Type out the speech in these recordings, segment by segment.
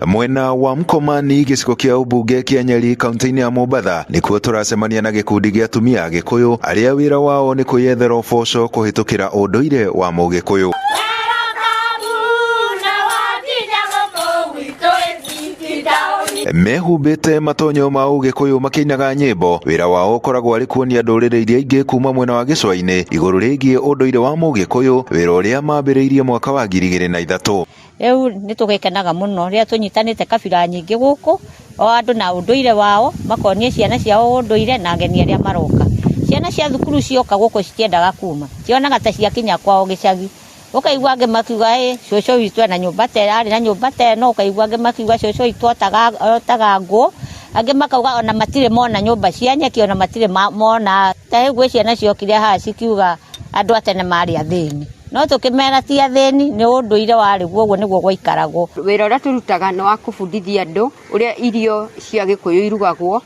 Mwena wa Mkomani gĩcigo kĩa ũmbunge kĩa Nyeri kaunti-inĩ ya Mombatha nĩkuo tũracemania na gĩkundi gĩa atumia Agĩkũyũ arĩa wĩra wao nĩ kwĩyethera ũboco kũhĩtũkĩra ũndũire wa Mũgĩkũyũ. Mehumbĩte matonyo ma ũgĩkũyũ makĩinaga nyĩmbo. Wĩra wao ũkoragwo arĩ kuonia ndũrĩrĩ iria ingĩ kuma mwena wa gĩcũa-inĩ igũrũ rĩgiĩ ũndũire wa Mũgĩkũyũ, wĩra ũrĩa mambĩrĩirie mwaka wa 2003. Rĩu nĩ tũgĩkenaga mũno rĩrĩa tũnyitanĩte kabira nyingĩ gũkũ, o andũ na ũndũire wao, makonia ciana ciao ũndũire na ageni arĩa maroka. Ciana cia thukuru cioka gũkũ citiendaga kuma, cionaga ta ciakinya kwao gĩcagi. Ũkaigua angĩ makiuga ĩ cũcũ witũ ena nyũmba ta arĩ na nyũmba ta ĩno, ũkaigua angĩ makiuga cũcũ witũ otaga ngũ, angĩ makauga ona matirĩ mona nyũmba cia nyeki, ona matirĩ mona. Ta rĩu gwĩ ciana ciokire haha cikiuga andũ a tene marĩ athĩni. No tũkĩmera ti athĩni, nĩ ũndũire warĩ guo, ũguo nĩguo gwaikaragwo. Wĩra ũrĩa tũrutaga nĩ wa kũbundithia andũ ũrĩa irio cia Gĩkũyũ irugagwo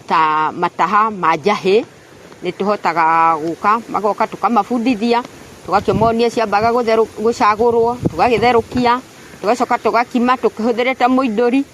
ta mataha ma njahĩ, nĩ tũhotaga gũka, magoka tũkamabundithia, tũgakĩmonia ciambaga gũcagũrwo, tũgagĩtherũkia, tũgacoka tũgakima tũhũthĩrĩte mũindũri.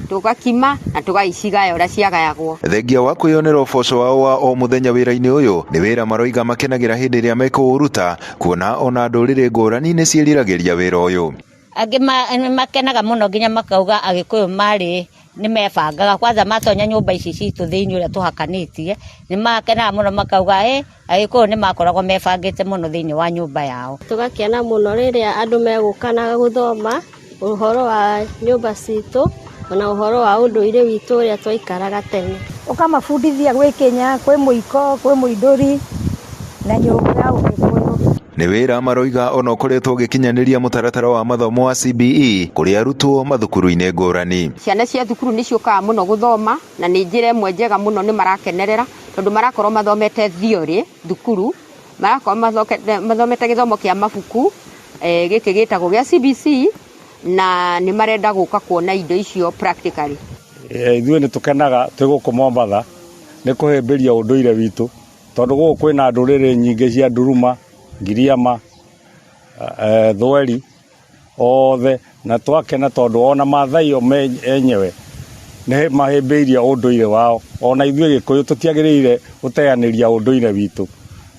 Tũgakima na tũgagĩcigaya ũrĩa ciagayagwo. Thengia wa kwĩyonera ũboco wao wa o mũthenya wĩra-inĩ ũyũ, nĩ wĩra maroiga makenagĩra hĩndĩ ĩrĩa mekũũruta, kuona ona ndũrĩrĩ ngũrani nĩ ciĩriragĩria wĩra ũyũ. Angĩ nĩ makenaga mũno nginya makauga Agĩkũyũ marĩ nĩ mebangaga, kwanza matonya nyũmba ici citũ thĩinĩ ũrĩa tũhakanĩtie, nĩ makenaga mũno makauga ĩ Agĩkũyũ nĩ makoragwo mebangĩte mũno thĩinĩ wa nyũmba yao. Tũgakena mũno rĩrĩa andũ megũka na gũthoma ũhoro wa nyũmba citũ ona ũhoro wa ũndũire witũ ũrĩa twaikaraga tene. Ũkamabundithia gwĩ kĩnya, kwĩ mũiko, kwĩ mũindũri na nyũngũ ya ũgĩkũyũ. Nĩ wĩra maroiga ona ũkoretwo ũgĩkinyanĩria mũtaratara wa mathomo wa CBE kũrĩ arutwo mathukuru-inĩ ngũrani. Ciana cia thukuru nĩ ciũkaga mũno gũthoma na nĩ njĩra ĩmwe njega mũno nĩ marakenerera tondũ marakorwo mathomete theory thukuru, marakorwo mathomete gĩthomo kĩa mabuku gĩkĩ gĩtagwo gĩa CBC na nĩ marenda gũka kuona indo icio practically. Ithuĩ nĩ tũkenaga twĩ gũkũ Mombatha nĩ kũhĩmbĩria ũndũire witũ tondũ gũkũ kwĩna ndũrĩrĩ nyingĩ cia Nduruma, Ngiriama, Thweri othe na twakena tondũ ona Maathai o enyewe nĩ mahĩmbĩirie ũndũire wao. Ona ithuĩ Gĩkũyũ tũtiagĩrĩire gũteanĩria ũndũire witũ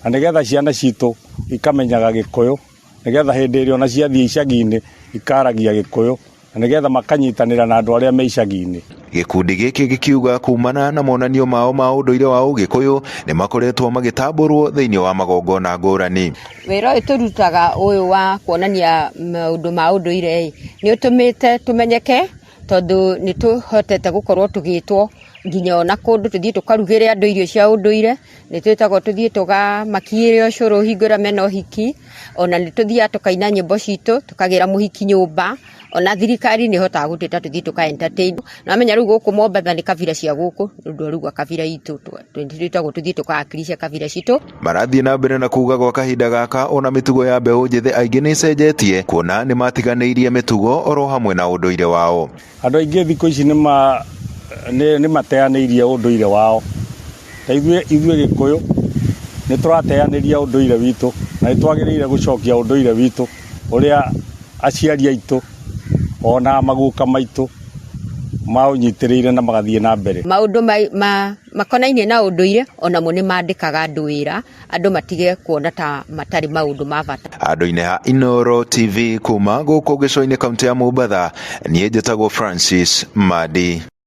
na nĩgetha ciana citũ ikamenyaga Gĩkũyũ nĩgetha hĩndĩ ĩrĩa ona ciathiĩ icagi-inĩ ikaragia Gĩkũyũ na nĩgetha makanyitanĩra na andũ arĩa me icagi-inĩ. Gĩkundi gĩkĩ gĩkiuga kumana na monanio mao ma ũndũire wa Ũgĩkũyũ nĩ makoretwo magĩtambũrwo thĩinĩ wa magongona ngũrani. Wĩra ũyũ tũrutaga ũyũ wa kuonania maũndũ ma ũndũire ĩ, nĩ ũtũmĩte tũmenyeke tondũ nĩ tũhotete gũkorwo tũgĩtwo nginya ona kũndũ tũthiĩ tũkarugĩre andũ irio cia ũndũire, nĩ twĩtagwo tũthiĩ tũkamakiĩre ũcũrũ hingo ĩrĩa mena ũhiki, ona nĩ tũthiaga tũkaina nyĩmbo citũ tũkagĩra mũhiki nyũmba, ona thirikari nĩ ĩhotaga gũtwĩta tũthiĩ tũka entertain. Na wamenya rĩu gũkũ Mombatha nĩ kabira cia gũkũ, nĩ ũndũ rĩu kabira itũ twĩtagwo tũthiĩ tũkawakilisha kabira citũ. Marathiĩ na mbere na kuga gwa kahinda gaka ona mĩtugo ya mbeũ njĩthĩ aingĩ nĩ ĩcenjetie kuona nĩ matiganĩirie mĩtugo oro hamwe na ũndũire wao. Andũ aingĩ thikũ ici nĩ mateanĩirie ũndũire wao. Ta ithuĩ Gĩkũyũ nĩ tũrateanĩria ũndũire witũ na nĩ twagĩrĩire gũcokia ũndũire witũ ũrĩa aciari aitũ ona maguka maitũ maũnyitĩrĩire na magathiĩ na mbere. Maũndũ makonainie na ũndũire onamo nĩ mandĩkaga andũ wĩra, andũ matige kuona ta matarĩ maũndũ ma bata. Handũ-inĩ ha Inooro TV kuma gũkũ gĩcũa-inĩ kaunti ya Mombatha, niĩ njĩtagwo Francis Madi.